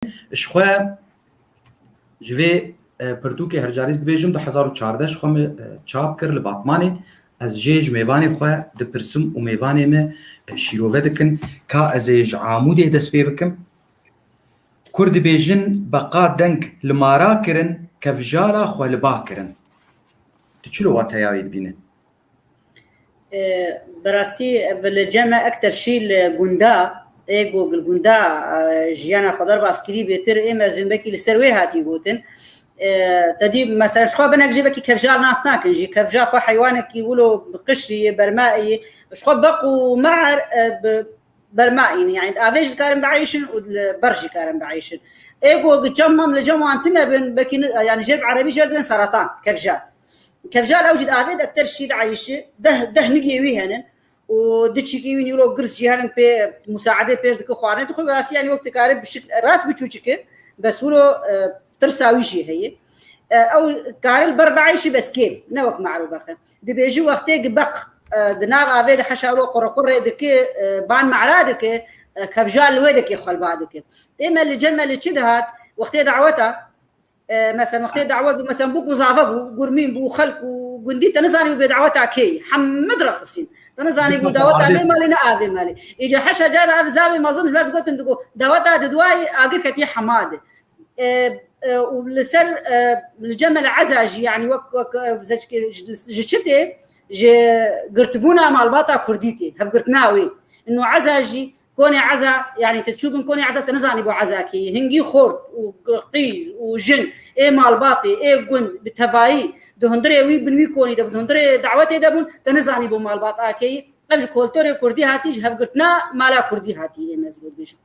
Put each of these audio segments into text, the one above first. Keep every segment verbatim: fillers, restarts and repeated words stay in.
Ji xwe ji vê, e, pirtûkê her carî dibêjim, du hezar û çardeh ji xwe min, e, çap kir li Batmanê. Ez jê ji mêvanê xwe dipirsim û mêvanê min, e, şîrove dikin ka ez ê ji Amûdê dest pê bikim. Kur dibêjin, beqa deng li mara kirin, kevjala xwe li ba kirin. Tu çilo wateya wê dibîne? E, bi rastî, ev li cem me ekter şî li gunda, ê ku li gunda, e, jiyana xwe derbas kirî bêtir, ê mezin bekî li ser wê hatî gotin. E, te dî, mesela, ji xwe binek jê bekî kevjal nas nakin jî. Kevjal xwe heywanekî wilo bi qişrî ye, berma ye. Ji xwe beq û mar, e, bi berma înin. Yani, di avê jî dikarin bieyşin û li ber jî karin bieyşin. Ê ku cem mam li cem wan tine bin, bekî ni-, yani, jê bi erebî jê dibin seratan, kevjal. Kevjal ew jî di avê de ekter şî dieyşi, deh, deh nigê wî henin û du çîkê wî nîro girs jî henin pê musaedê pê dike xwarinê dixwe, bi rastî yani wek dikare bi şik-, rast biçûçik e, bes wilo, e, tirsa wî jî heye. E, ew kare li ber bieyşi bes kêm, ne wek marû beqe. Dibêji wextê gi beq, e, di nav avê de heşa wilo qurrequrrê dike, e, ban mara dike, e, kevjal li wê dike xwelba dike. Ê me li cem me li çi dihat? Wextê daweta, e, mesela, wextê dawet bû, mesela, bûk û zave bû, gurmîn bû, xelk û gundî, te nizanî bû bê daweta kê ye. Hemû direqisîn. Te nizanî bû daweta vê malê, ne avê malê. Îca heşa cara ev zavê mezin ji me digotin, digo, daweta di duayê agir ketiye hema de. E, e, û li ser, e, li cem me li eza jî, yani wek, wek, e, ji, ji çi tê? Ji girtibûna malbata kurdî tê. Hevgirtina wê. Ino eza jî, konê eza, yani, tu çûbin konê eza, tu nizanî bo eza kê ye. Hingî xort û qîz û jin, ê malbatê, ê gund, bi tevayî, di hundirê wî bin wî konî de, di hundirê dawetê de bûn, tu nizanî bo malbata kê ye. Ev ji kulturê kurdî hatî, ji hevgirtina mala kurdî hatî, ê me ez got bêjim.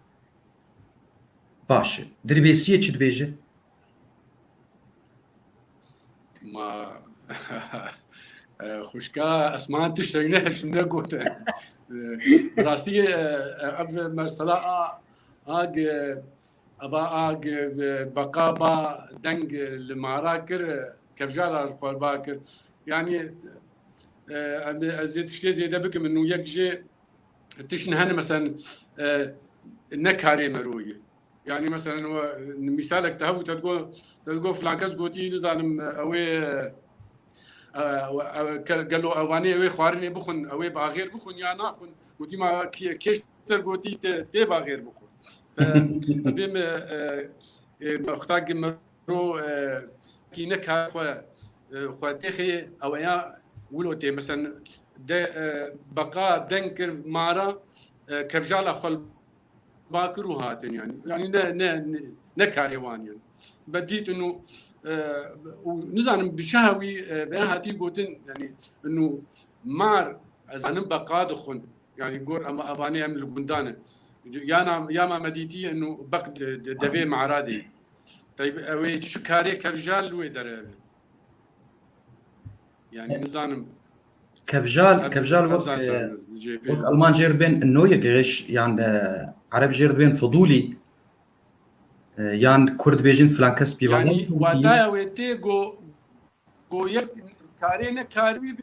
Baş e. Dirbêsiyê çi dibêje? Ma, e, xwişka Esman tiştek ne, ji min negote. E, bi rastî, e, e, ev mesela a, a, ge-, eva a, ge-, e, beqa ba deng li mara kir, e, kevjala li xwe ba kir. Yani, e, em, ez ê tiştê zêde bikim, min û yek jê tişt hene, mesela, e, ne karê mero ye. Yani, mesela, we, misalek te hebû, te digo, te digo, filan kes gotî, nizanim, ew ê, e, e, ke-, gelo ewanê ew ê xwarinê bixwin, ew ê bi axêr bixwin ya naxwin? Gotî, ma kê-, kêş te gotî tê, tê bi axêr bixwin. E, evê me, e, e, wexta ki mero, e, kî ne kar xwe, e, xwe têxê ew ya wilo tê. Mesela, de, e, beqa deng kir mara, e, kevjala xwe li ba kir û hatin yani. Yani ne, ne, ne, ne karê wan yani. Be dît inu, e, û nizanim bi çaha wî, e, vê hatî gotin yani inu mar, ez zanim beqa dixwin. Yani gor em evanê em li gundan e. Ya na, ya ma me dîtî inu beq de, de, devê mara de. Tayyib, ew ê çi karê kevjal li wê dere ev e. Yani nizanim. Kevjal, ev, kevjal ev wek, zaten e, wek Alman jê re dibên noye giriş, yan, e, Ereb jê re dibên fudûlî, e, yan Kurd dibêjin filan kes pîvaza. Yani wataya wê tê go, go yek karê ne karî wî bi,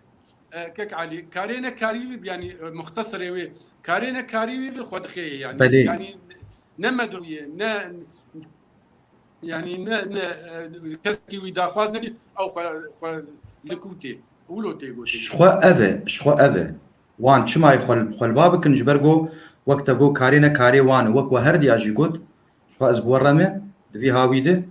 e, kek Elî, karê ne karî wî bi, yani, e, muxtesirê wê, karê ne karî wî bi xwe dixê yani. Belê. Yani ne medoyê, ne Yani ne, ne, e, kesekî wî daxwaz nebî, ew xwe, xwe li ku tê. Wilo tê gotê. Ji xwe ev e, ji xwe ev e. Wan çima yê xwe, xwe li ba bikin, ji ber ku wek te got karê ne karê wan e, wek we her diya jî got, ji xwe ez bi we re me, di vî hawî de,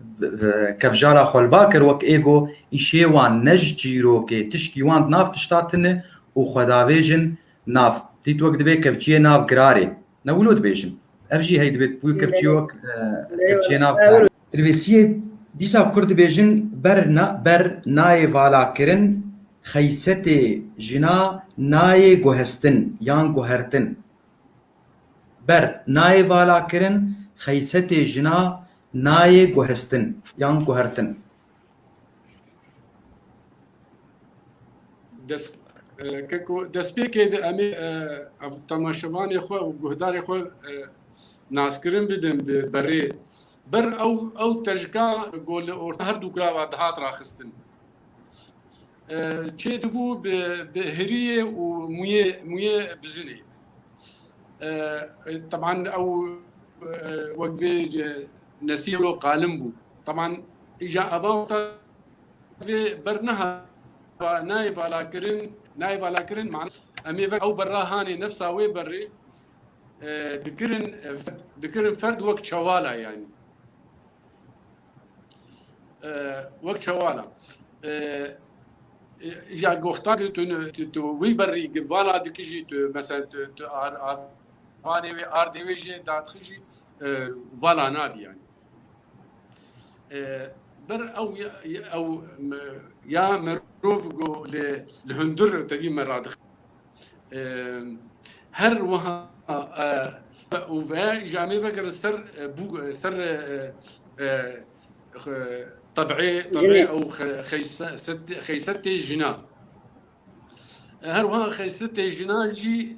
bi, bi, kevjara xwe li ba kir, wek ê got, îşê wan ne ji çîrokê, tişkî wan di nav tişta tune û xwe davêjin nav. Dît wek dibê kevçiyê nav girarê. Ne wilo dibêjin. Ev jî hey dibêt bû kevçiyê wek, e, kevçiyê nav girarê. Dirbêsiyê dîsa Kurd dibêjin ber na, ber nayê vala kirin, xeysetê jina nayê guhestin yan guhertin. Ber nayê vala kirin, xeysetê jina nayê guhestin yan guhertin. Dest, e, keko, destpêkê de em ê, e, ev temaşevanê xwe û guhdarê xwe, e, naskirin bidin bi berê. Ber ew, ew tejika go li orta her du girava dihat raxistin. E, çê dibû bi, bi hiriyê û mûyê, mûyê bizinê. E, e, teban ew e, wek vê nesîro qalim bû. Teban îja eva wexta vê ber neha, nayê valakirin, nayê valakirin, man em ê vek ew berra hanê nefsa wê berrê, e, dikirin, e, dikirin ferd wek çewala, yanî. E, wek çewala. E, e, ya goxta ki tu, tu, tu wî berrî gi vala dikijî, tu, mesela, tu, tu ar, ar, vanê wê, ardê wê jê dadixijî, e, vala nabî, yanî. E, ber ew ya, ew, m-, ya merov go li, li hundir tevî me radix-, e, her wiha, e, û ve îja em ê vegerin ser, e, bû, ser, e, e, xe-, teb'ê, teb'ê ew xe-, xeyse-, set-, xeysetê jina. E, her wiha xeysetê jina jî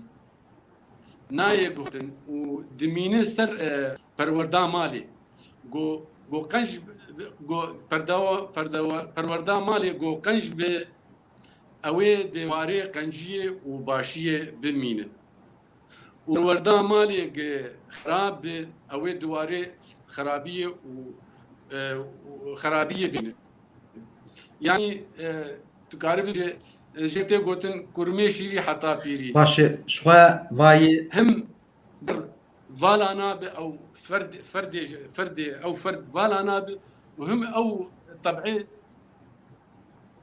nayê guhtin û dimîne ser, e, perwerda malê. Go, go qenc, go perdawa, perdawa, perwerda malê go qenc bi, ew ê di warê qenciyê û başiyê bimîne. Û perwerda malê gi xerab bi, ew ê di warê xerabiyê û, e, û xerabiyê bîne. Yanî, e, tu karibî jê, e, jê tê gotin kurmê şîrî heta pîrî. Baş e, ji xwe vayê. Him bir vala nabe ew ferd, ferdê, ferdê, ew ferd vala nabe û him ew teb'ê,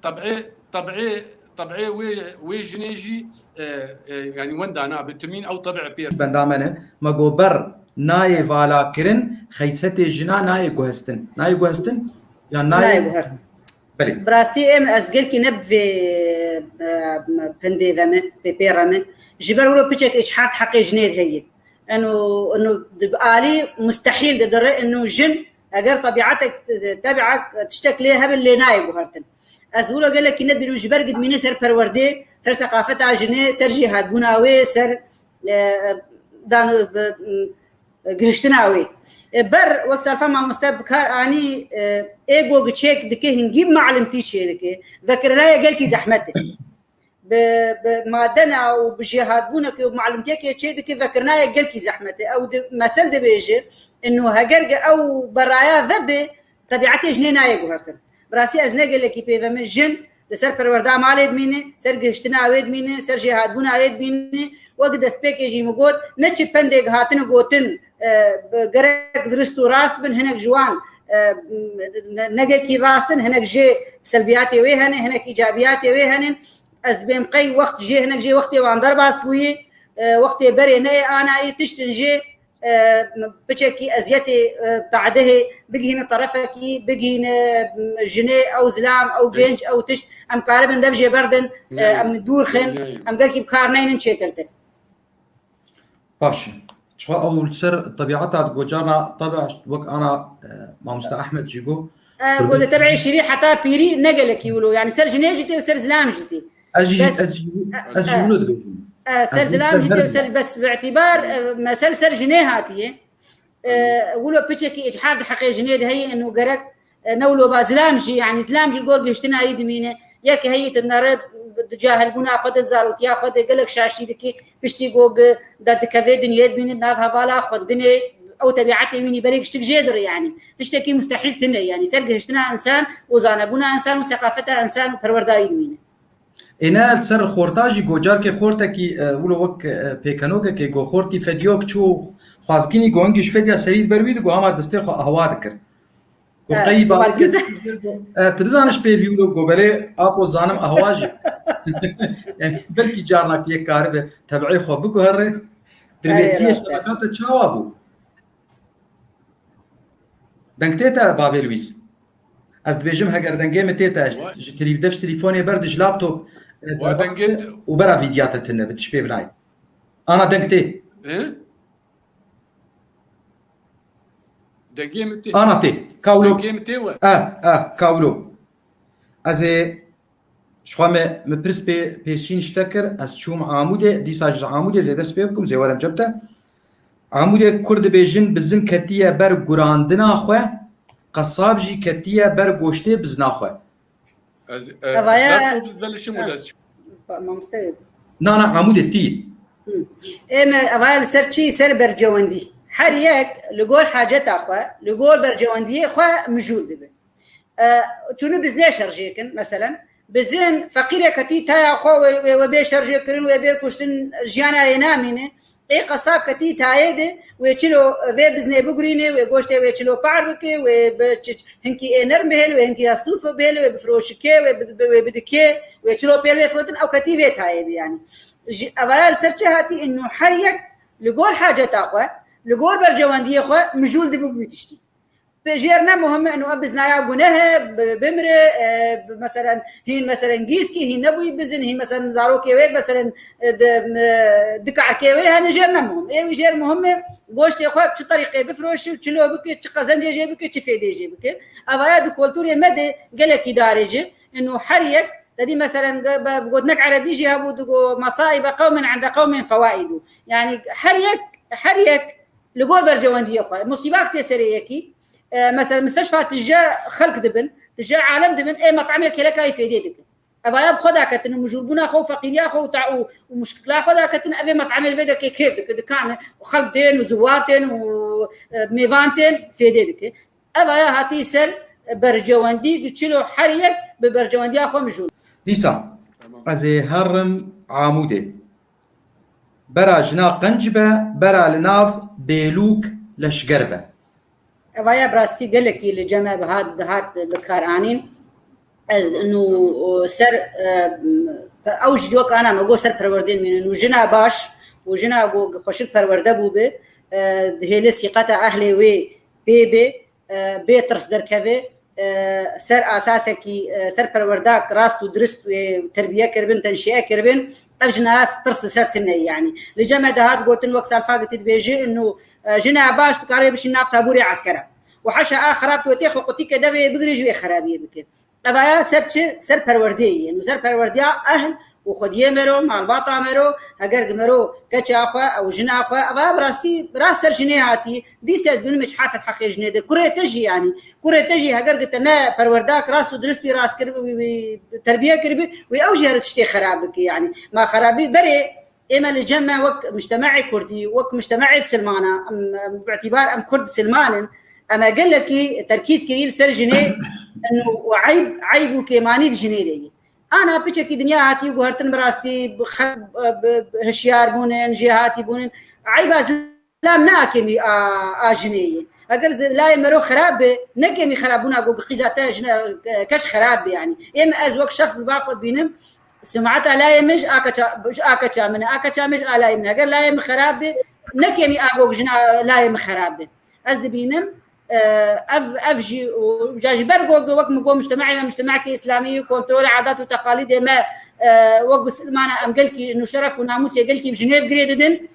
teb'ê, teb'ê, teb'ê wê, wê jinê jî, e, e, yanî wenda nabe, timîn ew teb'ê pêr. Benda me ne, me go ber nayê vala kirin, xeysetê jina nayê guhestin. Nayê guhestin? Ya nayê Nayê guhertin. Belê. Bi rastî em ez gelkî ne bi vê, e, pindê ve me, pê pê re me. Ji ber wilo piçek îchat heqê jinê de heye. Eno, eno di alî mustehîl de dire, eno jin eger tebiatek, tebiak tiştek lê hebe lê nayê guhertin. Ez wilo gelekî ne dibînim ji ber gidmîne ser perwerdê, ser seqafeta jinê, ser jêhatbûna wê, ser, e, dan, e, gihiştina wê. E, ber wek serfa mamoste bi kar anî, e, ego giçek dike, hingî malimtî çê dike. Vekirina ye gelkî zehmet e. Bi, bi madena û bi jêhatbûnekê û malimtiyekê çê dike, vekirina ye gelkî zehmet e. Ew di, mesel dibêje, ino heger ge ew beraya vebe, tebiatê jinê nayê guhertin. Bi rastî ez ne gelekî pê ve min jin li ser perwerda malê dimîne, ser gihiştina wê dimîne, ser jêhatbûna wê dimîne. Wek destpêkê jî min got, ne çi pendêk hatine gotin, e, gerek dirist û rast bin, hinek ji wan, e, ne, ne gelkî rast in, hinek jê selbiyatê wê hene, hinek îcabiyatê wê hene. Ez dibêm qey wext jê, hinek jê wextê wan derbas bûye, e, wextê berê neyê anayê, tiştin jê e, piçekî eziyetê, e, tadehê bigihîne terefekî, bigihîne, m, jinê, ew zilam, ew genc, ew tişt, em karibin dev jê berdin, e, em dûr xin, em gelkî bi kar neynin çêtirtir. Baş e. Çiqa ew li ser tebiata digot, carna tebe wek ana, e, mamoste Ehmed jî got. E, û li teb'ê şîrî heta pîrî ne gelekî wilo. Yani ser jinê jî tê û ser zilam jî tê. Ez jî, Bes, ez jî, e, ez jî e, wilo dibêjim. E, ser Ez jî zilam jî tê û ser, bes bi îtîbar, e, mesel ser jinê hatiye. E, wilo piçekî îchar di heqê jinê de heye, eno gerek, e, ne wilo ba zilam jî, yani zilam jî gor gihiştina yî dimîne. Yek heyî tu nere di cahilbûna xwe de, di zarotiya xwe de gelek şaştî dike, piştî go gi derdikeve dinyê dibîne, nav hevala xwendinê, ew tebiatê wînî berê giştik jê dire yani. Tiştekî mustehîl tune yani. Ser gihiştina insan û zanebûna insan û seqafeta insan û perwerdayî dimîne. Êne li ser xorta jî go carkê xortekî, e, wilo wek, e, pêkenokekê go xortî fediyok çû xwazkînî go hingî ji fediya serî di ber wî de go hema destê xwe ahwa dikir. Go, e, qey ba-, e, tu dizaniş pê vî wilo go belê apo zanim ahwa jî. Yani belkî carnak yek karibe teb'ê xwe biguhere. Dirmêsiyê ştebeka te çawa bû? Deng tê te bavê Lwîz? Ez dibêjim heger dengê min tê te, ji telîf-, dev ji telîfonê ber di ji laptop, e, derbas be û bera vîdya te tune bi tişt pê binayê. Ana deng tê. Ê? Dengê min tê. Ana tê. Kawlo. Dengê min tê we. E, e, kawlo. Ez ê Ji xwe me, me pirs pê pêşîn ji te kir, ez çûm Amûdê, dîsa ji Amûdê zêde spê bikim, zê werim cem te. Amûdê Kurd dibêjin, bizin ketiye ber gurandina xwe, qesab jî ketiye ber goştê bizna xwe. Ez, e, Evaya, ez belişim û ez Pa-, mamoste. Na, na, Amûdê tî. Hı. Ê me, evaya li ser çi? Ser bercewendî. Her yek li gor haceta xwe, li gor berjewendiyê xwe mijûl dibe. E, çûnî biznê şerjê kin, meselen, bizin feqîrê ketî taya xwe wê, wê, wê bê şerjê kirin, wê bê kuştin, jiyana yê namîne. Ê qesab ketî tayê de, wê çilo vê biznê bigurîne, wê goştê wê çilo par bike, wê bi çi, hinkî ê nerm bihêl, wê hinkî ya stûf bihêl, wê bi firoşikê, wê bi, bi, wê bi dikê, wê çilo pêl wê firotin, ew ketî vê tayê de yani. Ji, evaya li ser çi hatî? Inu her yek li gor haceta xwe, li gor bercewendiyê xwe mijûl dibe bû tiştî. Pê jêr ne muhim e, inu ev biznaya guneh e, bi-, bimire, e, bi-, meselen, hîn, meselen, gîskî, hîn nebûyî bizin, hîn, meselen, zarokê wê, meselen, e, di, e, di karkê wê hene, jêr ne muhim. Ê wî jêr muhim e, goştê xwe bi çi terîqê bifiroşi, çi lo bike, çi qezencê jê bike, çi fêdê jê bike. Evaya di kulturê me de gelekî darê ci, inu her yek, te dî, meselen, ge-, be-, bi gotinek erebî jî hebû, digo, "Masaibe qewmin inde qewmin fewaidu." Yani her yek, her yek li gor bercewendiyê xwe. Musîbak tê serê yekî, e, mesela misteşfa tije xelk dibin, tije alem dibin, ê metemê kêlekayî fêdê dikin. Evaya bi xwe daketin û mijûlbûna xwe û feqîriya xwe û ta-, û, û muşkila xwe daketin, ev ê metemê li vê dekê kêf dike, dikan û xelk tên û ziwar tên û, e, mêvan tên fêdê dike. Evaya hatî ser bercewendî, di çilo her yek bi bercewendiya xwe mijûl. Dîsa ez ê herim Amûdê. Bera jina qenc be, bera li nav bêlûk leşger be. Evaya bi rastî gelekî li cem me bihat, dihat bikaranîn. Ez inu ser, e, ew ji wek ana me got ser perwerdê dimînin û jina baş û jina ku xweşik perwerde bûbe, e, dihêle sîqeta ehlê wê pê bê, e, bê tirs derkeve, e, ser asasekî, e, ser perwerdak rast û dirist wê terbiye kiribin, tenşiye kiribin, ev jina tirs li ser tune ye, yanî. Li cem me dihat gotin, wek Salfa gotî dibêje, inu, e, jina baş dikare bişî nav tabûrê eskera. Û heşa a xerab tu tê xwe qutîke devê bigirî ji wê xerabiyê bike. Evaya ser çi? Ser perwerdeyê ye. Û ser perwerdeya ehl û xwediyê mero, malbata mero, heger gi mero keça xwe ew jina xwe, eva bi rastî, bi rast ser jinê hatî, dîse ez dibînim çi hafet heqê jinê de. Kurê te jî, yanî, kurê te jî heger gi te ne perwerdak rast û dirist wî rast kiribî, wî, wî terbiye kiribî, wî ew jî her tiştê xerab bike, yanî. Ma xerabî berê, ê me li cem me wek mujtema'ê kurdî, wek mujtema'ê bisilmana, em, em, bi îtîbar em kurd bisilman in, em e gelekî terkîz kirî li ser jinê, û eyb, eyb û kêmanî di jinê de ye. Ana piçekî dinya hatî guhertin bi rastî, bi xe-, bi, bi hişyar bûnin, jêhatî bûnin. Eyba zilam ne a kêmî a, a jinê ye. Eger zi-, layê mero xerab be, ne kêmî xerabûna ku qîza te jine, keç xerab be, yanî. Êm ez wek şexs li ba xwe dibînim, sumeta layê min ji a keça, ji a keça min e, a keça min ji a layê min e. Eger layê min xerab be, ne kêmî a ku jina layê min xerab be. Ez dibînim, e, ev, ev jî, û ca ji ber ku wek min got, mujtema'ê me mujtema'ekî îslamî, kontrola adat û teqalîdê me, e, wek bisilmana em gelkî nû şeref û namûsê gelkî bi jinê girê didin.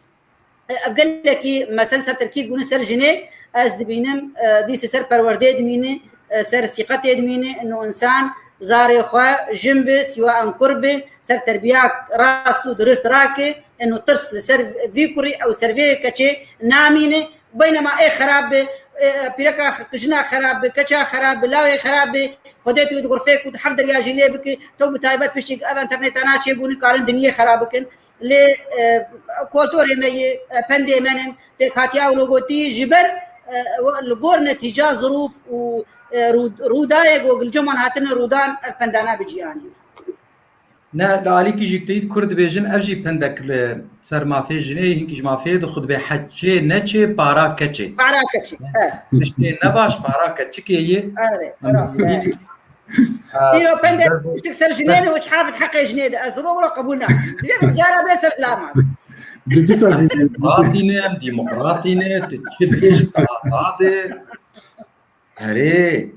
E, ev gelekî mesel ser terkîz bûne ser jinê, ez dibînim, e, dîse ser perwerdê dimîne, e, ser sîqetê dimîne, inu însan zarê xwe jin bi, sîwa en kur bi, ser terbiya rast û dirist rake, inu tirs li ser vî kurî ew ser vê keçê namîne. Beynema ê xerab bi, e, pîreka x-, jina xerab bi, keça xerab bi, lawê xerab bi, Xwedê tu di xurfê ku di heft derya jî lê bike, to bi taybet piştî ev enterneta naçê bû, nikarin dinyê xerab bikin. Lê, e, kulturê me yê, e, pendê me nin, pêkhatiya ew gotî ji ber, e, li gor netîca zirûf û, e, rû-, rûdayê ku li cem wan hatine rûdan ev pendana bi cîhanê. Ne, li alîkî jî teyîd Kurd dibêjin, ev jî pendek li ser mafê jinê, hinkî ji mafê dixwe dibê heçê neçê para keçê. Para keçê, e. Tiştê nebaş para keçikê yê. Erê, rast e. Îro pendek tiştik ser jinê ne û çi hafet heqê jinê de. Ez ro ro qebûl nakim. Divê min cara bê ser zilama. Di du ser jinê. Demokratî ne, demokratî ne, tu çi dibêjî, azad e. Erê.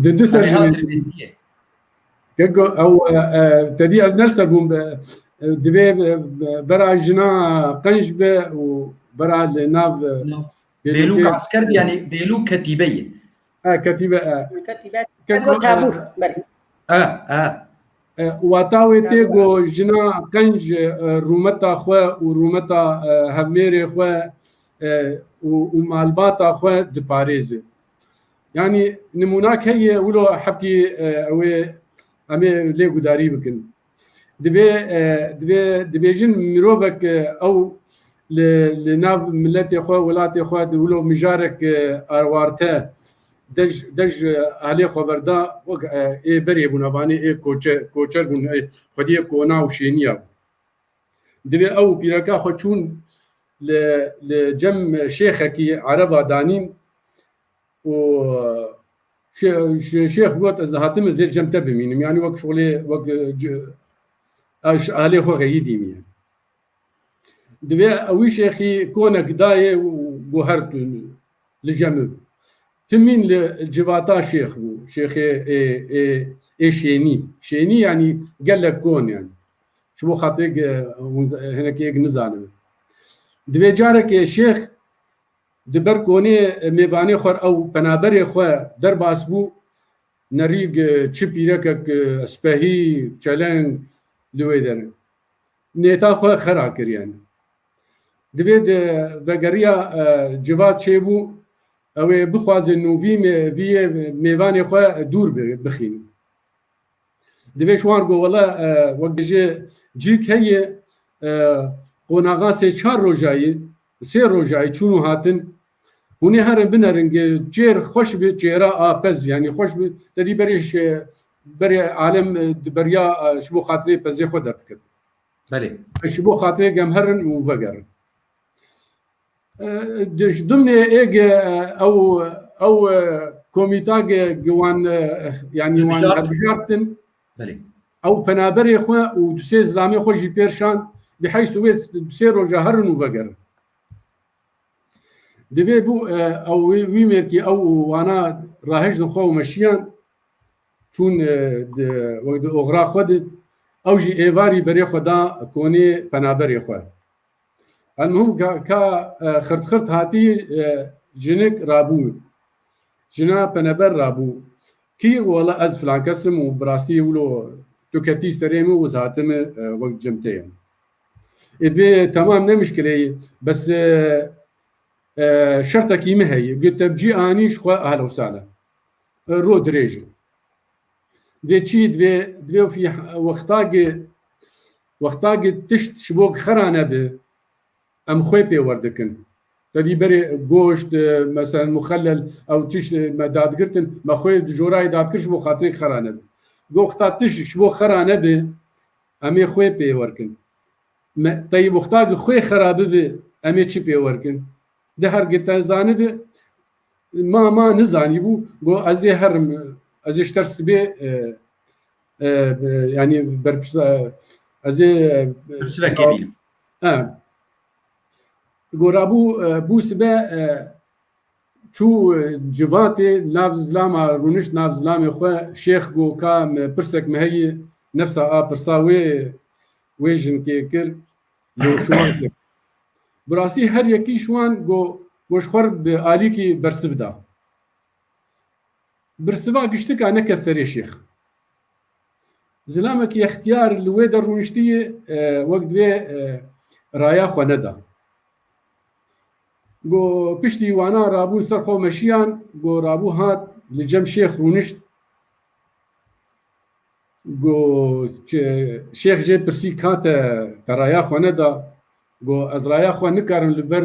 Di du ser jinê. Keko, ew, e, e, te dî ez nerser bûm, e, e, divê, e, bera jina qenc be û bera li nav, e, bêlûk bêlûkê asker be, yanî bêlûk ketîbe ye. E, ketîbe, e. Ketîbe. Keko, tabûr, e, berê. E, e. E, wata wê tê ku jina qenc, e, rûmeta xwe û rûmeta, e, hevmêrê xwe, e, û, û malbata xwe diparêze. Yanî nimûnak heye, wilo hebkî, e, ew ê em ê lê gudarî bikin. Divê, e, divê, dibêjin mirovek, e, ew li, li nav miletê xwe, welatê xwe di wilo mijarek, e, arwarte dej, dej, e, ahlê xwe berda, wek, e, ê berê bûna, vanê ê koçe, koçer bûn, ê xwediyê kona û şêniya bû. Divê ew û pîreka xwe çûn li, li cem şêxekî ereba danîn û şê-, şê-, şêx got, "Ez hatime zê cem te bimînim." Yani wek şolê, wek, e, c-, ez ji ahlê xwe xeyidî miye. Divê ewî şêxî konek dayê û guhert li cem. Timîn li civata şêx bû. Şêxê ê, ê, ê şênî. Şênî yani gelek kon yani. Ji bo xatirê ge-, hûn z-, hinekê yek nizanibe. Divê carekê şêx di ber konê mêvanê xwe ew penaberê xwe derbas bû, nerî ge-, çi pîrekek, e, spehî, çeleng li wê derê. Nêta xwe xera kir yani. Divê di vegeriya, e, civat çêbû, ew ê bixwaze nûvî mê-, vî yê mêvanê xwe dûr bi-, bixîn. Divê ji wan go, wele, e, wek ji cîk heye, e, qonaxa sê çar rojayî, sê rojayî çûn û hatin, hûn ê herin binerin, ge çêr xweş bi, çêra a pez, yani xweş bi, te dî berê şe-, berê alem, e, di beriya, e, ji bo xatirê pezê xwe derdikevin. Belê. Ji bo xatirê gem herin û vegerin. E, di ji dimnê ê ge, e, ew, ew, e, komîta ge, ge wan, e, yani wan Hilbijartin. Hilbijartin. Belê. Ew penaberê xwe û du sê zilamê xwe jî pêr şan, bi heyş wê du sê roja herin û vegerin. Divê bû, e, ew wî, wî mêrkî ew û wana rahêjin xwe û meşiyan çûn, e, di, wek di oxira xwe de, ew jî êvarî berê xwe da konê penaberê xwe. Elmuhim ka, ka, e, xirt xirt hatî, e, jinik rabû. Jina peneber rabû. Kî wela ez filan kes im û bi rastî wilo tu ketî serê min û ez hatime, e, wek cem te ye. Ê divê temam ne mişkileyî, bes, e, e, şertekî min heye. Got te bi cî anî ji xwe ahla û sahla. E, ro dirêj e. Divê çi? Divê, divê fî-, wexta gi, wexta gi tişt ji bo xera nebe, em xwê pê werdikin. Te dî berê goşt, e, meselen muxellel, ew tişt, e, me dadgirtin, me xwê di jorayê dadkir ji bo xatirê xera nebe. Go wexta tişt ji bo xera nebe, em ê xwê pê werkin. Me, tey wexta gi xwê xera bibe, em ê çi pê werkin? Di her gi te zanibe, ma, ma nizanîbû, go ez ê herim, ez ê ji te sibê, e, e, e, yani berpirsa, ez ê, e, Pirsivekê bînim. E. Go rabû, e, bû sibe, e, çû, e, civatê nav zilama, rûnişt nav zilamê xwe, şêx go ka me pirsek me heye, nefsa a pirsa wê, wê jinkê kir, go şiwan kir. Bi rastî her yekî ji wan go, go ji xwe re bi alîkî bersiv da. Bersiva giştika neke serê şêx. Zilamekî extiyar li wê de rûniştî ye, e, wek divê, e, raya xwe neda. Go piştî wana rabûn ser xwe meşiyan, go rabû hat li cem şêx rûnişt. Go çi-, şêx jê pirsî ka te, te raya xwe neda? Go ez raya xwe nikarim li ber,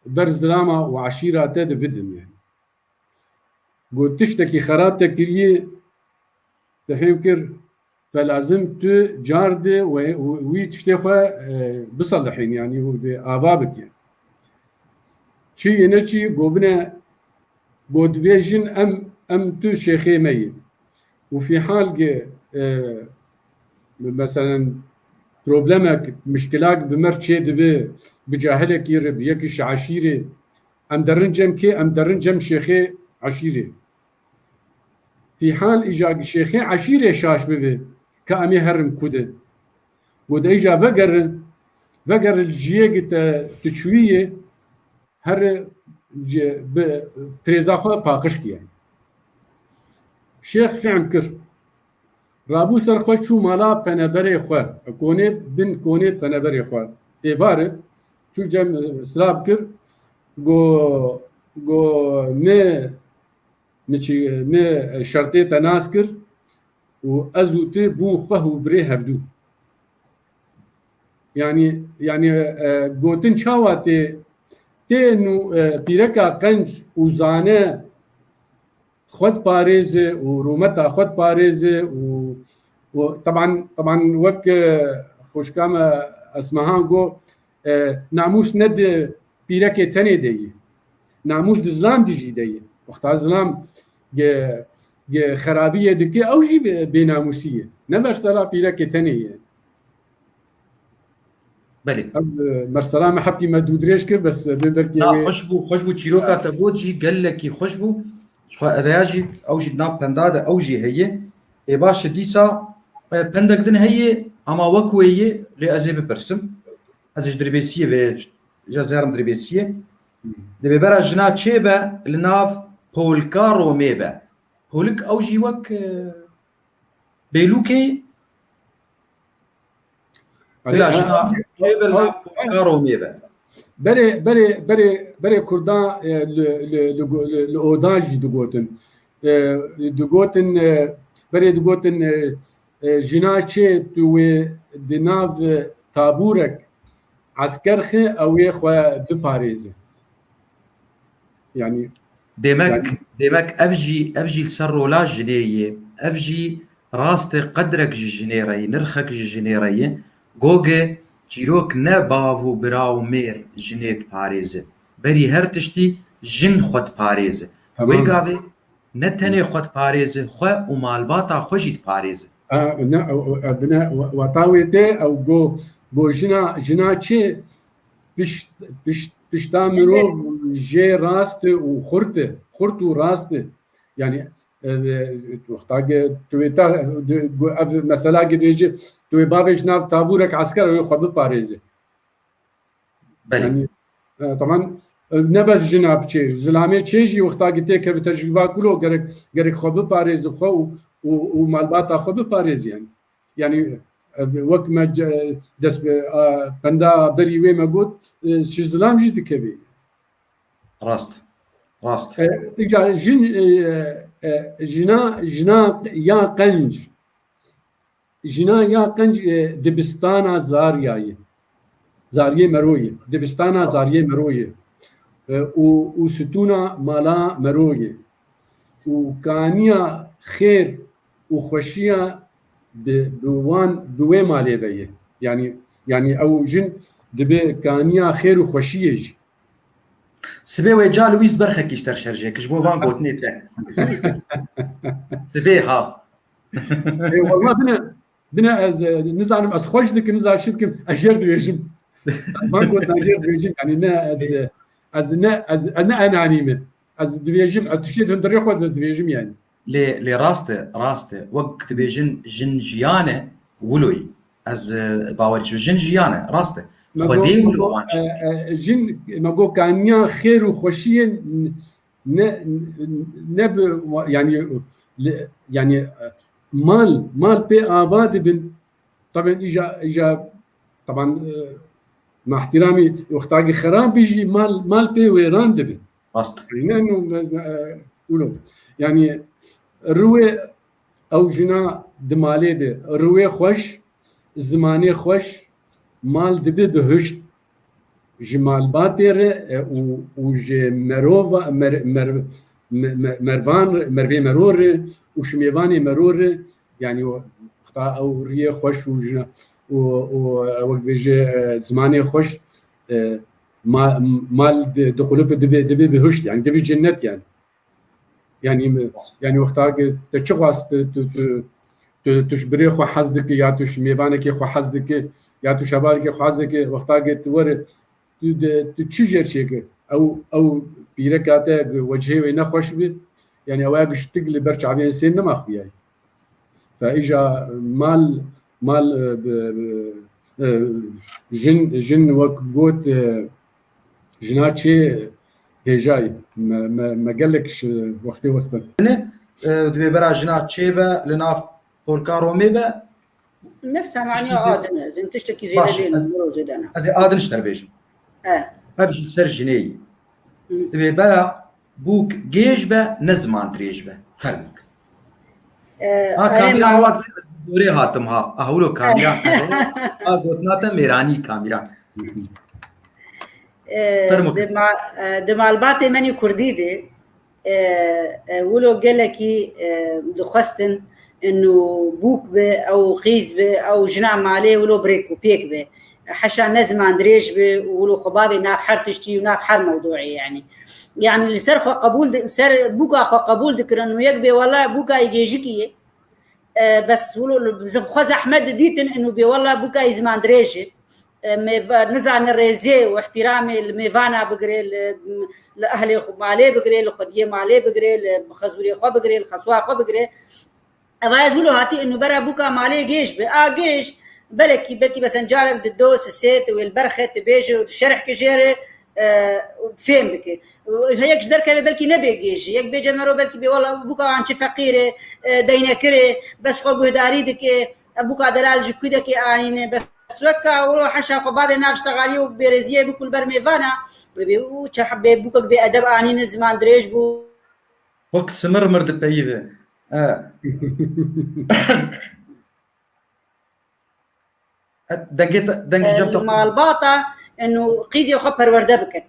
ber zilama û eşîra te de bidim yani. Go tiştekî xerab te kiriye, te fêm kir, te lazim tu car de we, wî tiştê xwe, e, biselihîn, yani û de ava bike. Çi yê ne çi, go bine, go divê jin em, em tu şêxê me yî. Û fîhal ge, e, meselen problemek, mişkilak bi mer çê dibe, bi cahilekî re, bi yekî ji eşîrê, em derin cem kê? Em derin cem şêxê eşîrê. Fîhal îja şêxê eşîrê şaş bibe, ka em ê herin ku de. Go de îja vegerin, vegerin ciyê gi te tu çûyî yê, here ci-, bi tirêza xwe paqij kiye. Şêx fehm kir. Rabû ser xwe çû mala peneberê xwe, konê bin konê peneberê xwe. Êvar e, çû cem, e, silav kir, go, go me, me çi, me şertê te nas kir û ez û tu bûn xweh û birê hevdû. Yanî, yanî, e, gotin çawa tê, tê nû, e, pîreka qenc û zane xwe diparêze û rûmeta xwe diparêze û, û teban, teban wek, e, xwişka me Esmehan got, e, namûs ne di pîrekê tenê de ye. Namûs di zilam de jî de ye. Wexta zilam ge, ge xerabiyê dike, ew jî bê, bênamûsî ye. Ne mesela pîrekê tenê ye. Belê. Ev, e, mesela me hepî me dûdirêj kir, bes, e, bê belkî Na, ew ê xweş bû, xweş bû, çîroka te got jî gelekî xweş bû. Ji xwe eveya jî, ew jî di nav penda de, ew jî heye. Ê baş e, dîsa, e, pendek din heye, ama wek wê yê, lê ez ê bipirsim. Ez ê ji Dirbêsiyê vê, ji ez herim Dirbêsiyê. Dibê bera jina çê be, li nav polka Romê be. Polik ew jî wek, e, bêlûkê. Yanî, Bila e, jina e, çê be, e, li nav polka Romê be. Berê, berê, berê, berê Kurda, e, li, li, li, li, li odan jî digotin. E, digotin, e, berê digotin, e, e, jina çê tu wê di nav, e, tabûrek esker xi, ew ê xwe biparêze. Yanî, Demek, yanî demek ev jî, ev jî li ser rola jinê ye. Ev jî rast e, qedrek ji jinê re ye, nirxek ji jinê re ye. Goge çîrok ne bav û bira û mêr jinê diparêze. Berî her tiştî jin xwe diparêze. Wê Tamam. gavê ne tenê xwe diparêze, xwe û malbata xwe jî diparêze. A, ne, o, o, e, bine, wa-, wata wê tê, ew go, go jina, jina çê pişt, pişt, pişta mirov jê rast e û xurt e. Xurt û rast e. Yanî, e, e, wexta ge tu wê ta, de, gu-, ev mesela ge dibêje, tu wê bavêj nav tabûrek esker, ew ê xwe biparêze. Belê. Yanî, e, teban, e, ne bes jina biçê, zilamê çê jî wexta ge têkeve tecrîba kulo gerek, gerek xwe biparêze xwe û, û, û malbata xwe biparêze yanî. Yanî, e, wek me ce-, dest bi, a, penda berî wê me got, e, ji zilam jî dikevê. Rast. Rast. E, îca jin, e, e, jina, jina ya qenc. Jina ya qenc, e, dibistana Zarya ye. Zariyê Mero ye. Dibistana Zariyê Mero ye. E, û, û stûna mala Mero ye. Û kaniya xêr û xweşiya bi, bi wan, bi wê malê ve ye. Yanî, yanî ew jin dibe kaniya xêr û xweşiyê jî. Sibê wê ca li wî berxekî ji te re şerjê, ji bo van gotinê te. Sibê ha. Ê, wallah bine, bine ez, e, nizanim ez xweş dikim, nizanim çi dikim, ez jêr dibêjim. Van gotina jêr dibêjim, yanî ne ez, e, ez ne, ez, ez ne enanî me. Ez dibêjim, ez tiştê di hundirê xwe de ez dibêjim yanî. Lê, lê rast e, rast e. Wek dibêjin jin jiyan e, wilo ye. Ez, e, bawerî çi jin jiyan e, rast e. Me Xwedê got, me wilo got, wan e, çêkir. E, jin, me got kaniya xêr û xweşiyê n-, ne, ne bi, yanî, li, yanî, e, mal, mal pê ava dibin. Taben îja, îja, taban, e, ma ihtiramî wexta ki xerab bijî mal, mal pê wêran dibin. Rast. Ne, no, ne, ne, e, ulo. Yanî, riwê ew jina di malê de, riwê xweş, zimanê xweş, mal dibe bihişt. Ji malbatê re, e, û, û ji merova, mer-, mer-, me-, me-, mervan re, mervê mero re û ji mêvanê mero re, yanî o, xta ew riyê xweş û ji, û, û, e, wek dibêje, e, zimanê xweş, e, ma-, mal di, di qulip dibe, dibe bihişt, yanî dibe cennet yanî. Yanî, yanî wexta ki te çi xwast, tu, tu, tu, tu, tu ji birê xwe hez dikî, ya tu ji mêvanekê xwe hez dikî, ya tu ji hevalekê xwe hez dikî, wexta ki tu were, tu de, tu çi jêr çêkî? Ew, ew pîreka te wecihê wê nexweş bi, yanî ew ya giştik li ber çavên sê nema xuyayî. Fe îja mal, mal, e, bi, bi, e, jin, jin wek got, e, jina çê hêjayî. Me, me, me gelek ji wextê westin. E, dibê bera jina çê be, li nav polka Romê be. Nefsa maniya adin e, zim tiştekî zêde Baş, dêne, ez, miro zêde ne. Ez ê adin ji te re bêjim. E. Ev jî ser jinê yî. Hı. Dibê bera bûk gêj be, ne ziman dirêj be. Fermik. E, Ha, erê kamîra mal- hawa ez bi dorê hatim ha. Ah, wilo kamîra. Ha, gotina te mêranî kamîra. E, Fermo di kir. ma-, e, di malbatê menî kurdî de, e, e, wilo gelekî, e, dixwestin inu bûk be, ew qîz be, ew jina malê wilo birêk û pêk be. Heşa ne ziman dirêj be û wilo xwe bavê nav her tiştî û nav her mewduî yani. Yani li ser xwe qebûl di-, li ser bûka xwe qebûl dikirin û yek bê wela bûka yê gêjikî ye. E, bes wilo li, xwe zehmet didîtin inu bê wela bûka yê ziman dirêj e. E, mêva-, nizane rêzê û ihtiramê li mêvana bigire, li, li ehlê xwe malê bigire, li xwediyê malê bigire, li xezûrê xwe bigire, li xeswa xwe bigire. Eva ez wilo hatî inu bera bûka malê gêj be. A gêj, belekî, belkî besen carek di do, sisê, tu wê li ber xe, tu bêje û şerh ki jê re, e, fêm bike. Heyek ji derkeve belkî nebê gêj jî. Yek bêje mero belkî bê wela bûka wan çi feqîr e, e, deynekir e, bes xwe guhdarî dike, e, bûka delal ji kudekê anîne, bes weka wilo heşa xwe bavê nav ştexaliyê û bêrêziyê bikul ber mêvana, wê bê û çi hebê bûkek bê edeb anîne, ziman dirêj bû. Wek simir mir dipeyive. E. E, dengê te, dengê cem te. Malbata inu qîzê xwe perwerde bikin.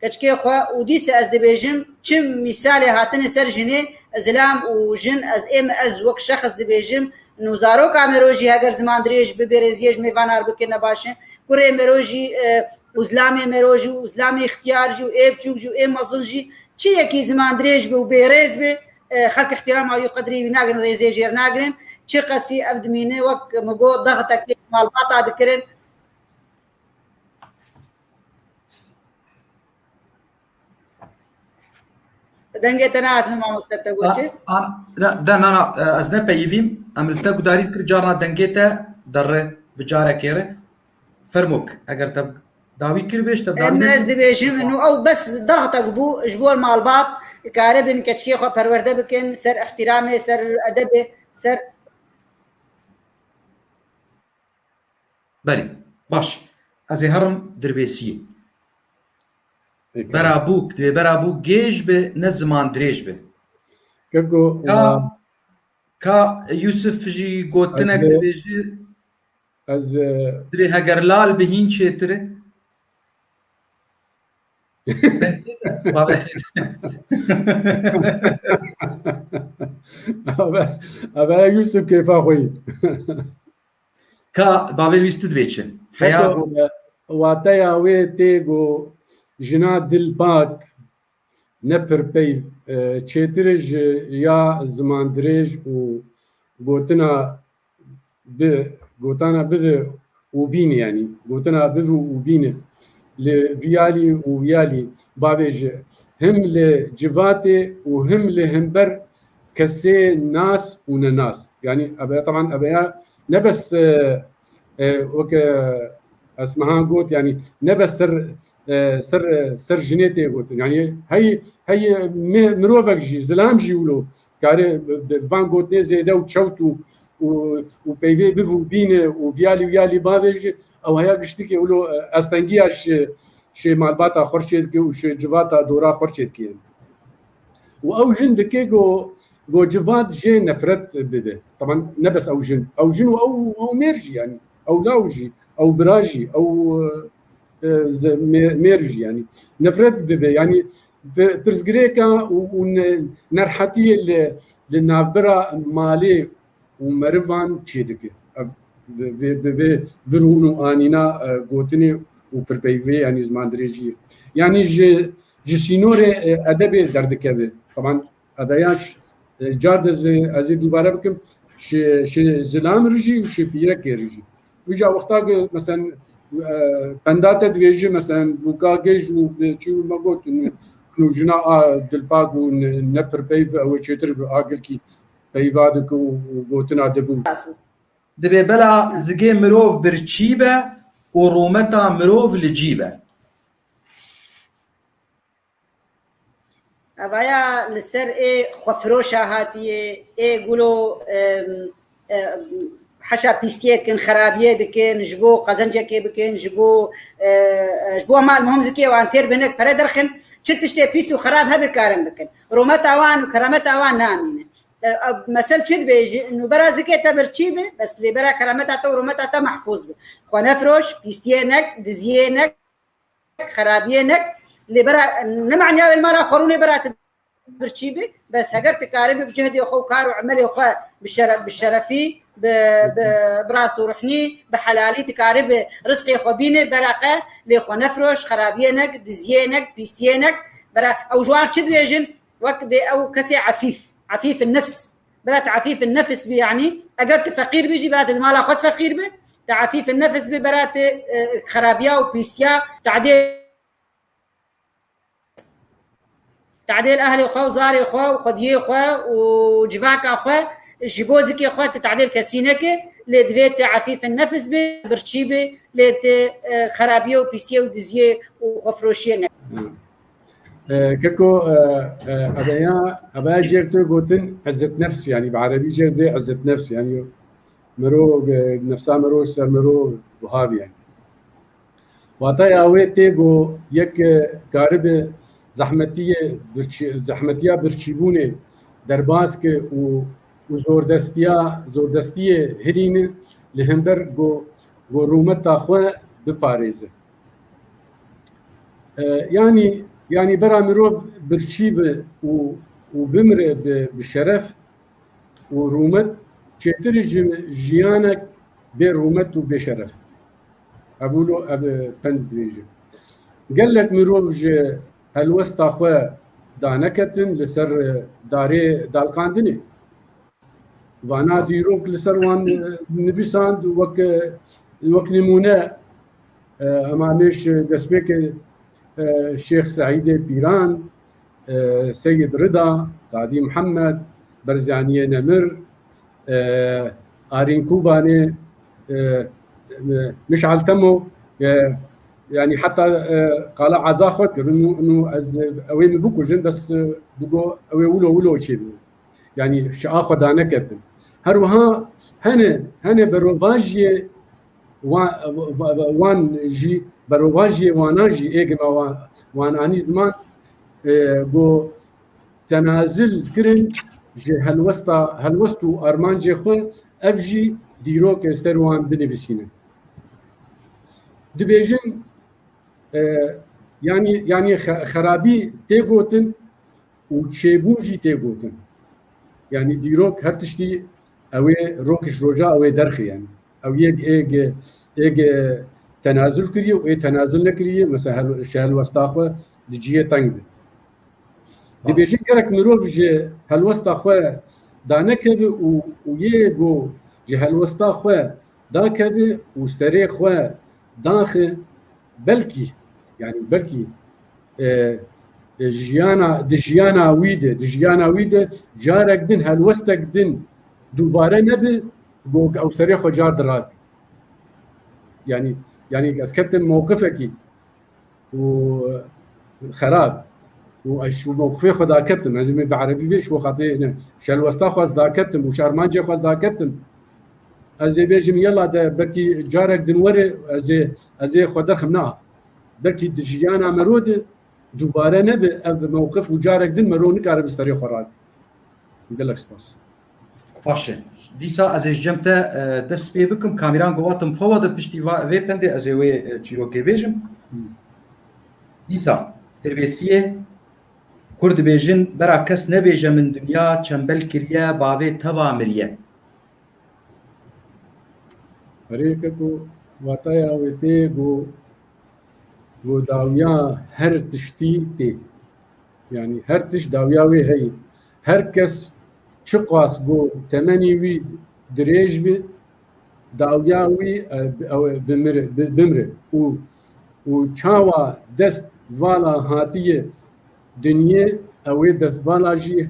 Keçikê xwe û dîse ez dibêjim, çi mîsalê hatine ser jinê, zilam û jin, ez êm, ez wek şexs dibêjim, inu zaroka mero jî heger ziman dirêj bi bêrêziyê ji mêvanar bike ne baş e. Kurê mero jî, e, û zilamê mero jî û zilamê ixtiyar jî û ê biçûk jî û ê mezin jî çi yekî ziman dirêj bi û bêrêz bi, e, xelk ihtirama wî qedrî wî nagirin, rêzê jêr nagirin. Çi qesî ev dimîne wek min got, dextekê malbata dikirin. Dengê te nehatime mamoste, te got çi? A, a, ne, de, na, na, e, ez nepeyivîm. Em li te gudarî dikir, carna dengê te derre bi carekê re. Fermok, eger te dawî kiribê, ji te dawî Em ez nekir. dibêjim, inu ew bes daxtek bû, ji bo malbat karibin keçikê xwe perwerde bikin, ser ihtiramê, ser edebê, ser Belê, baş. Ez ê herim dirbêsiyê. Peki. Bera bûk, divê bera bûk gêj be, ne ziman dirêj be. Keko, Ka, wa- ka Yusuf jî gotinek Ez, e, dibêje, ez, e, divê heger lal bi hîn çêtir e. Bavê. Ave, ave Yusuf kêfa xwe yî. Ka bavê wî tu dibê çi? Heya Heto, go- e, wateya wê tê go jina dilpak, ne pirpeyv, e, çêtir e ji ya zimandirêj û gotina bi, gotana bive û bîne, yanî gotina bive û bîne. Li viyalî û viyalî bavêje, him li civatê û him li hember kesê nas û nenas. Yanî ebe, teban ebeya ne bes, e, e, weke ez meha got, yanî ne bes ser, e, ser, e, ser jinê tê gotin. Yanî hey, hey, e, mi-, mirovek jî, zilam jî wilo kare bi, bi van gotinê zêde û çewt û, û, û peyvê biv û bîne û viyalî viyalî bavêje, ew heya giştikê wilo, e, estengiya ji, ji malbata xwe çê dike û ji civata dora xwe çê dike. Û ew jin dike go, go civat jê nefret bibe. Teban ne bes ew jin. Ew jin û ew, ew mêr jî, yanî ew law jî, ew bira jî, ew, e, ze-, mê-, mêr jî, yanî nefret bibe. Yanî pi-, pirsgirêka û, û ne-, nerhetiyê li, li navbera malê û merivan çêdike. Ev bi, bi, bi, bi, bi rûn û anîna, e, gotinê û pirpeyvê, yanî zimandirêjiyê. Yanî ji, ji sînorê, e, edebê derdikeve. Teban edeya ş-, e, car de zi-, ez ê dubare bikim, şi, şi zilam rijî û şi pîrekê rijî. Wîca wexta ki, meselen, e, penda te divêjî, meselen, bûka gêj û, e, çi me got, nû, nû jina a dilpak û ne, ne pirpeyv ew ê çêtir bi a gilkî peyva dike û, û gotina dibû. Dibê bela zigê mirov birçî be û rûmeta mirov li cî be. Evaya li ser ê xwefiroşa hatiye, ê gulo, em, em, heşa pîstiyê dikin, xerabiyê dikin, ji bo qezencekê bikin, ji bo, e, e, ji bo hema muhim zikê wan têr binek pere derxin, çi tiştê pîs û xerab hebe karin bikin. Rûmeta wan û kerameta wan namîne. E, e, mesel çi dibêjî? Nûbera zikê te birçî bi, bes lêbera kerameta te û rûmeta te mehfûz bi. Xwe nefroş, pîstiyê nek, diziyê nek, xerabiyê nek. Lêbera, ne manya wê li mala xwe rûnê bera te birçî bi, bes heger tu karî bi, bi cehdê xwe û kar û emelê xwe bi şere-, bi şerefî, bi, bi, bi rast û ruhnî, bi helalî tu karî bi rizqê xwe bîne, bereqe lê xwe nefroş, xerabiyê nek, diziyê nek, pîstiyê nek. Bera ew ji wan çi dibêjin? Wek dê ew kesê efîf, efîf nefs. Bera tu efîf nefs bi, yanî eger tu feqîr bi jî, bera tu di mala xwe feqîr bi, tu efîf nefs bi, bera tu, e, xerabiya û pîstiya tadê Tadêl ehlê xwe û zarê xwe û xwediyê xwe û civaka xwe ji bo zikê xwe tu tadêl kesî neke, lê divê tu efîf nefs bi, birçî bi, lê tu, e, xerabiye û pîsiyê û diziyê û xwefroşiyê neke. E, keko, e, e, ebeya, ebeya jêr tu gotin izzet nefs, yani bi erebî jêr dê izzet nefs, yani mero, e, nefsa mero ser mero buha bi yani. Wataya wê tê ku yek, e, karibe zehmetiyê birçî-, zehmetiya birçîbûnê derbas ke û, û zordestiya, zordestiyê hilîne li hember ku, ku rûmeta xwe biparêze. E, yanî, yanî bera mirov birçî bi û, û bimire bi, bi şeref, û rûmet çêtir ji jiyanek bê rûmet û bê şeref. Ev wilo ev pend dibêje. Gelek mirov ji helwesta xwe daneketin li ser darê dalqandinê. Vana dîrok li ser wan, e, nivîsand wek, e, wek nimûne, e, ema mêş destpêkê, e, Şêx Seîdê Pîran, e, Seyid Rida, Kadî Mihemed, Berzaniyê Nemir, e, Arîn Kûbanê, e, e, Mişal Temo, e, yanî heta, e, qala eza xwe kirin û, û ez, ew ê min bikujin, bes, e, digo ew ê wilo wilo çêbû. Yanî şia xwe daneketin. Her wiha hene, hene berovajiyê wa-, wa-, wa-, wan jî, berovajiyê wana jî ê gima wa-, wan anî ziman, e, ku tenazil kirin ji helwesta, helwest û armancê xwe, ev jî dîrokê ser wan binivîsînin. Dibêjin, e, yanî, yanî xe-, xerabî tê gotin, û çêbûn jî tê gotin. Yanî dîrok her tiştî ew ê rok ji roja ew ê derxê, yanî. Ew yek ê ge-, ê ge tenazul kiriye û ê tenazul nekiriye, mesela hel-, ji helwesta xwe di cihê teng de. Dibêjin gerek mirov ji helwesta xwe danekeve û, û yê ku ji helwesta xwe dakeve û serê xwe daxe, belkî, yanî belkî, e, e, jiyana, di jiyana wî de, di jiyana wî de carek din, helwestek din dubare nebe, ku ew serê xwe car dirake. Yanî, yanî ez ketim mewqifekî û xerab û ez ji mewqifê xwe daketim. Ez ê bi erebî vê ji bo xatirê ne, ji helwesta xwe ez daketim û ji armancê xwe ez daketim. Ez ê bêjim, yela de belkî carek din were, ez ê, ez ê xwe derxim, na. Belkî di jiyana mero de dubare nebe ev mewqif û carek din mero nikare bi serê xwe rake. Gelek spas. Baş e. Dîsa ez ê ji cem te, e, dest pê bikim. Kamîran govatim fewa de piştî va-, vê pendê ez ê wê, e, çîrokê bêjim. Hmm. Dîsa, Tirbêsiyê, Kur dibêjin, bera kes nebêje min dinya çembel kiriye, bavê teva miriye. Erê keko, wataya wê tê ku, ku dawiya her tiştî tê. Yanî her tişt dawiya wê heye. Her kes çiqas ku temenî wî dirêj bi, dawiya wî, e, ew ê bimire, bi-, bimire. Û, û çawa dest vala hatiye dinyê, ew ê dest vala jî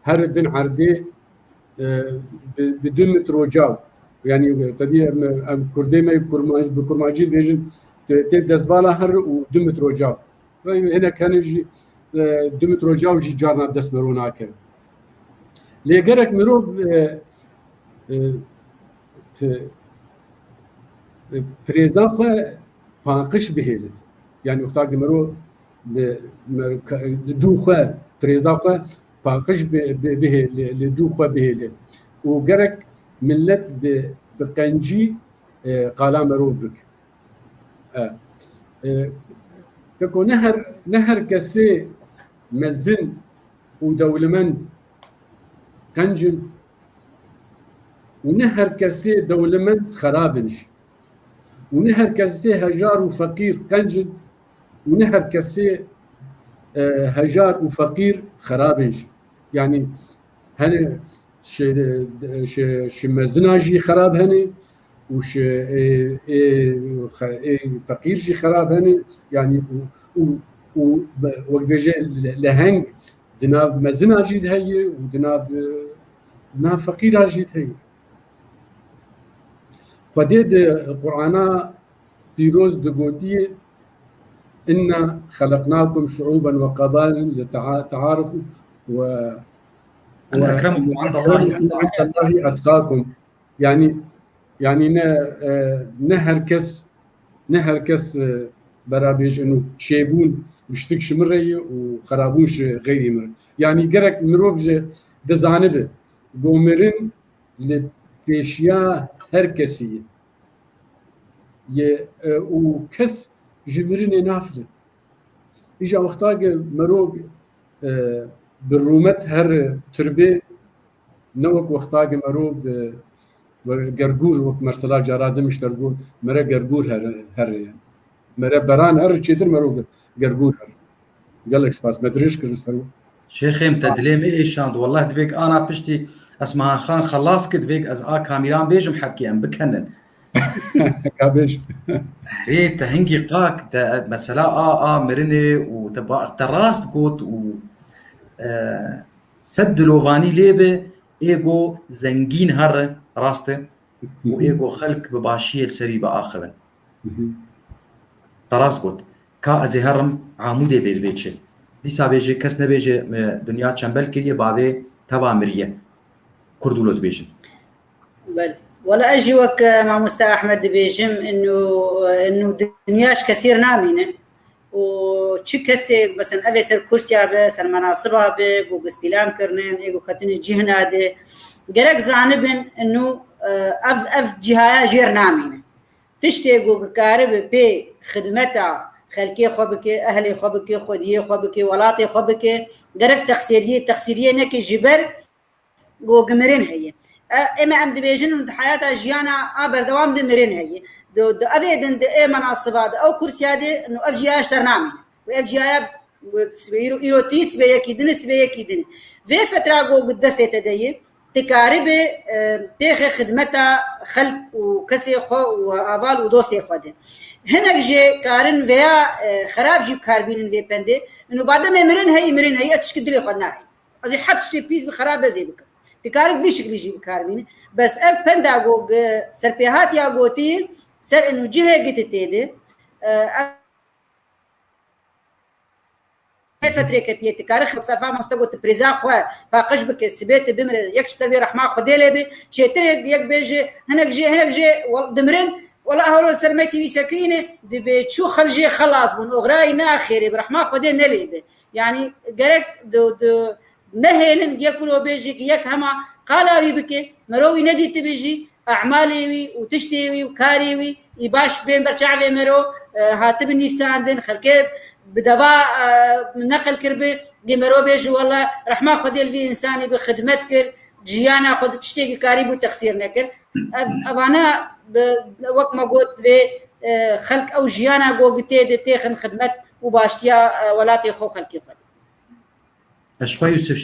here bin erdê, e, bi, bi du metro caw. Yanî, tedî em, em kurdê me kurmanc-, bi kurmancî dibêjin, tê, tê dest vala here û du metro caw. Hinek hene jî, e, du metro caw jî carna dest mero nake. Lê gerek mirov, e, e, ti-, e, pirêza xwe paqij bihêle. Yanî wexta ku mero bi, mer-, ka-, dû xwe, pirêza xwe paqij bi, bi, bihêle, li dû xwe bihêle. Û gerek millet bi, bi qencî, e, qala merov bik. E, e, keko ne her, ne her kesê mezin û dewlemend qenc in û ne her kesê dewlemend xerab in jî. Û ne her kesê hejar û feqîr qenc in û ne her kesê, e, hejar û feqîr xerab in jî. Yanî hene şi, şi, şi mezina jî xerab hene û şi, ê, ê, xe-, ê, feqîr jî xerab hene. Yanî û, û, û be-, wek bêje le-, leheng di nav mezina jî de heye û di nav, e, nav feqîra jî de heye. Xwedê di Qur'ana pîroz digotiye, "Inna xeleqnakum şu'uben ve qabail li tea-, te'arufû ve, "Inna ve ekremukum indallahi indallahi etqakum." Yanî, yanî ne, e, ne her kes, ne her kes, e, bera bêje û çêbûn bi ştik ji min re ye û xerabûn ji xeyrî min re. Yanî gerek mirov ji dizanibe, go mirin li pêşiya her kesî ye. Ye, e, û kes ji mirinê nafile. Îja wexta ke merog, e, bi rûmet her tirbê, ne wek wexta ke merog, e, we-, gergûr, wek mesela cara din mişter got, mere gergûr her, her, mere beran her çêtir merog gergûr her. Gelek spas. Me dirêj kir li ser we. Şêxê min, te dilê min êşand. Wellah divêk ana piştî Esmehan Xan xelas kir, divêk ez a kamîran bêjim hepkê em bikenin. Ka bêj. Rê te hingî qak, te mesela a, a mirinê û te ba-, te rast got û, e, sed dilovanî lê be, êgo zengîn here, rast e, û êgo xelk bi başiyê li serî biaxivin. Te rast got. Ka ez ê herim Amûdê bê divê çi? Dîsa bêje, kes nebêje, e, dinya çembel kiriye, bavê teva miriye. Kurdûlo dibêjin. Belê. Wela ez jî wek, e, mamoste Ahmed dibêjim, inu, inu dinya ji kesî re namîne. Û çi kesê, mesela, evê ser kursiya be, ser menasiba be, ku gistîlam kirinin, ê ku ketine cihna de, gerek zanibin, inu, e, ev, ev cihaya jêr namîne. Tiştê ku dikaribe pê xidmeta xelkê xwe bike, ehlê xwe bike, xwediyê xwe bike, welatê xwe bike, gerek texsîriyê, texsîriyê neke ji ber ku mirin heye. E, ême em dibêjin û di heyata jiyana a berdewam de mirin heye. Di, di evê din, di ê menasiba de, ew kursiya de, û ev ciyaya ji te re namîne. Û ev ciyaya, û sibê îro, îro tî, sibê yekî din, sibê yekî din. Vê fetra ku di destê te de ye, tu karibê, e, têxê xidmeta xelk û kesê xwe û heval û dostê xwe de. Hinek jê karin veya, e, xerab jî bi kar bînin vê pendê. Û ba demê mirin heyî, mirin heyî, ez tişkî dilê xwe nahî. Ez ê her tiştê pîs bi xerab ez ê bikim. Tu karib vî şiklî jî bi kar bînin. Bes ev penda ku, e, serpêhatiya gotî ser inu cihê giti tê de, e, Vê fetrê ketiye, tu karî xwe serfa mamoste got, tu prêza xwe paqij bike, sibê tu bimire, yek ji te vê rehma Xwedê lê be, çêtir yek, yek bêje, hinek jê, hinek jê, wel-, dimirin, wela hewlo li ser me tî wî sekirîne, dibê çû xel jê xelas bûn, oxirayî ne axêrê, bi rehma Xwedê ne lê be. Yanî gerek du, du, nehêlin, yek wilo bêje ki yek hema qala wî bike, mero wî nedîtibe jî, e'malê wî û tiştê wî û karê wî î baş bên ber çavê mero, e, hatibi nîsandin, xelkê bi deva, e, neqil kiribe, dê mero bêje, wela rehma Xwedê li vî însanî bi xidmet kir, jiyana xwe di tiştekî karî bû texsîr nekir. Ev, evana bi, wek me got, vê, e, xelk ew jiyana gogitê de têxin xidmet û baştiya, e, welatê xwe, xelkê xwe. Ez ji xwe Yûsif